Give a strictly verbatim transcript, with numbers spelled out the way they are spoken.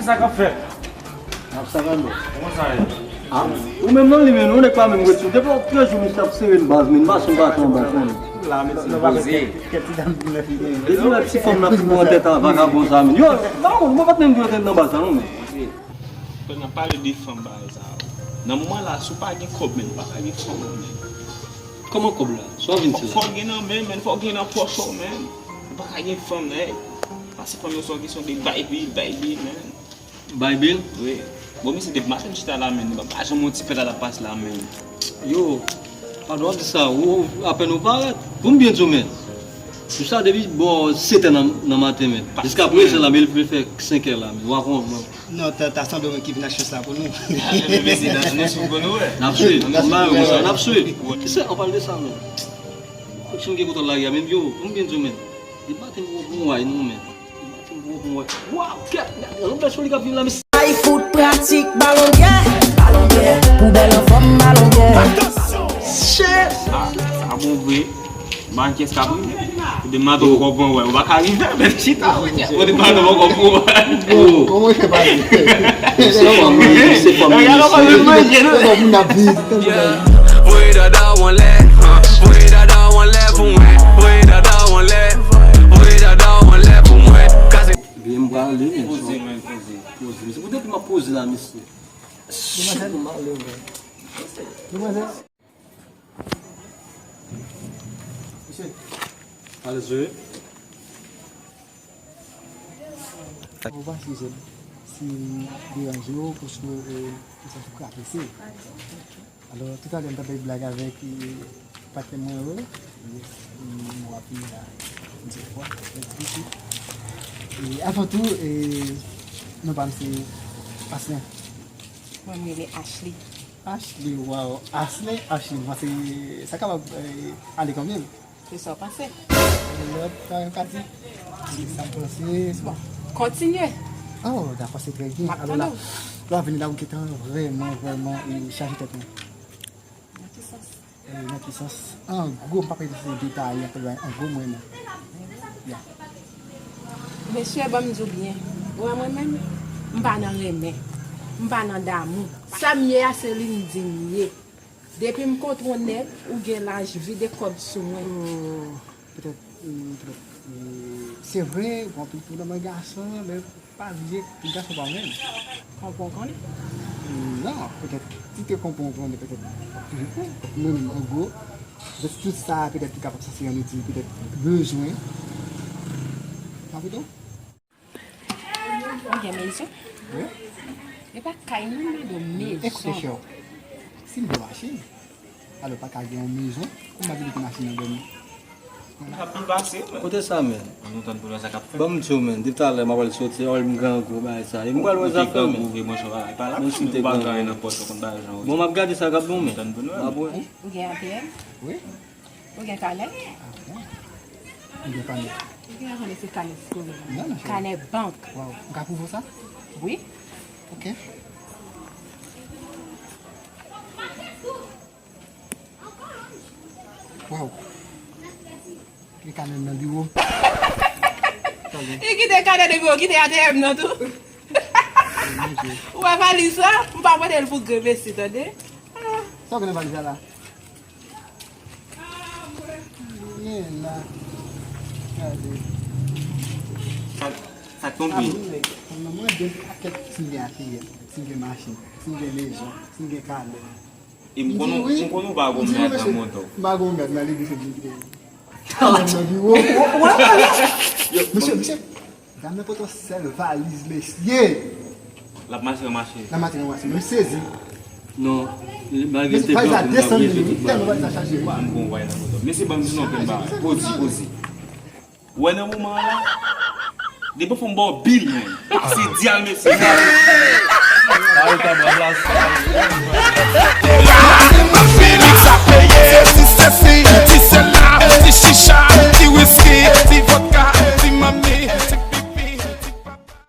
Sa k ap fèt? N ap sa, Rando. Kòman sa ye? Ah, ou menm non, li menm, ou nèg pa menm ret sou. Depi trèz jou, misye ap sere n baz, men n pa sou, n pa sou an baz, non. La, men si nou pa fè kèt, kèt ti dam di nèf li genyen. Depi lè ti fanm nan fin pran tèt a vagabon sa, men. Yo, pa konn, mwen pa t menm dwe rete nan baz la, non, men. Fò n ap pale de fanm bagay sa yo. Nan moman la, si w pa gen kòb, men, ou pa ka gen fanm, men. Kòman kòb la? Sa w vin di la? Fò w gen nan men, men, fò w gen nan pòch ou, men. Ou pa ka gen fanm, nèg. Pase fanm yo se yon kesyon de bay bil, bay bil, men. Bay bil? Wi. Bon, misye depi maten m chita la, men. Li pa janm yon ti pèt la pase la, men. Yo, padon ap di sa, ou, apèn ou parèt. Pou m byen di w, men. Pou sa, depi bò sèt è nan, nan maten, men. Jiska prezan la, men, li vle fè senk è la, men. Ou pa konprann. Non, ta, ta sanble mwen ki vin ak chans la pou nou. Mesye, nou sou pou nou, wè. N ap swiv. N ap swiv. N ap swiv. Se, an pale de sa, men. Fòk si m gen kontwòl lari a, men yo, pou m byen di w, men. Depi maten m pran pou mwen, non, men. Depi maten m pran pou mwen. Waw, kèt, gade, yon bèl choli k ap vin la, mesye. Ay fout pratik, balon byè, balon byè. Pou bèl anfòm, balon byè. Shit! Sa, sa bon vre. M pa konn kiyès k ap rive. Depi maten w poko pran wè, ou pa ka rive, men chita. Ou depi maten w poko pran wè. Kòman w fè pale? Se fanm li, se fanm li, mesye. Gade kòman moun ap viv. Voye dada w anlè, voye dada w anlè pou mwen. Voye dada w anlè, voye dada w anlè pou mwen. Kase. Byen, m prale, men. Poze, men, poze. Poze, mesye. Poutèt m ap poze la, mesye. Demwazèl. Chou, m ale, men. Demwazèl. Mesye. Alèz, wi. Ou pa eskize m si m deranje w, paske, e, m santi m krape, se. Alò, toutalè, m t ap fè blag avèk, e, patnè mwen yo. Yes, m wè ap vini la. M di, "Wa, mèsi." E, avan tou, e, non pa m se Aslen. Mwen, m rele Ashley. Ashley, waw. Ashley, Ashley, m panse sa kapab, e, ale kanmenm. Se sa w panse? Lòt, sa yo ka di. Se sa m panse. Bon, kontinye. Oh, dakò, se trè byen. Alò la, lè w ap vini la, ou gentan vrèman, vrèman, e, chaje tèt mwen. Nan ki sans? E, nan ki sans? An gwo, m p ap eseye detaye anpil bagay. An gwo, m renmen w. Ya. Mesye, ban m di w byen. Ou wè mwen menm, m pa nan renmen. M pa nan damou. Sa m ye a, se li m di m ye. Depi m kontre yon nèg, ou gen laj vide kòb sou mwen. Oh, petèt, mm, petèt, mm, se vre, ou anpil pwoblèm ak gason, men pa bliye, tout gason pa menm. Konprann konnen? Mm, non, petèt, si te konprann konnen, petèt, mwen menm, an gwo, petèt, tout sa, petèt, ki kapab sanse yon ti, petèt, bezwen. Pa vre tou? Ou gen mezon? Wi. E pa kay non, m mande w mezon. Ekoute, chè, si m gen machin, alò pa ka gen yon mezon, kòman m ap vin pou machin nan dòmi? N ap byen pase, men. Kote sa, men? An nou tann pou nou wè sa k ap fèt. Ban m di w, men, depi talè m ap pral soti, al m grangou, bagay sa. E m pral wè zafè, men. Ou te grangou vre, monchè, pa la. Menm si m te grangou. Ou pa gen nan pòch ou konn bagay jan ou ye. Bon, m ap gade sa k ap bon, men. Tann pou nou wè. Ou gen A T M? Wi. Ou gen kanè? Ah, bon. Ou gen kanè? Ou gen kanè, se kanè skolè. Non, non, cheri. Kanè bank. Waw, ou ka pwouve w sa? Wi. Ok. Waw. Gen kanè m nan biwo. Li kite kanè de biwo, kite A T M nan tou. Ou wè valiz la? M pa pote l pou grenmesi, tande? Ah. Sa w gen nan valiz la la? Men la. Gade. Sa, sa tonbe. Ah, mwen, mwen, mwen, mwen, de pakèt si m gen A T M, si m gen machin, si m gen mezon, si m gen kanè. E m konnen, m konnen w pa gon mèd nan moto. M pa gon mèd nan legliz, se di m kite. Nan biwo. Mesye, mesye. Dam nan pote yon sèl valiz, mesye. L ap mache, mache. L ap mache, mache. Men m sezi. Non, malgre l te blan, men m ap rejete tout bagay. Tèlman valiz la chaje, wi. M gon vwayay nan moto. Mesye, ban m di nou anpil bagay. Poze, poze. Ou wè nan moman an la, depi fò m ba w bil, men. Pase dyal, mesye.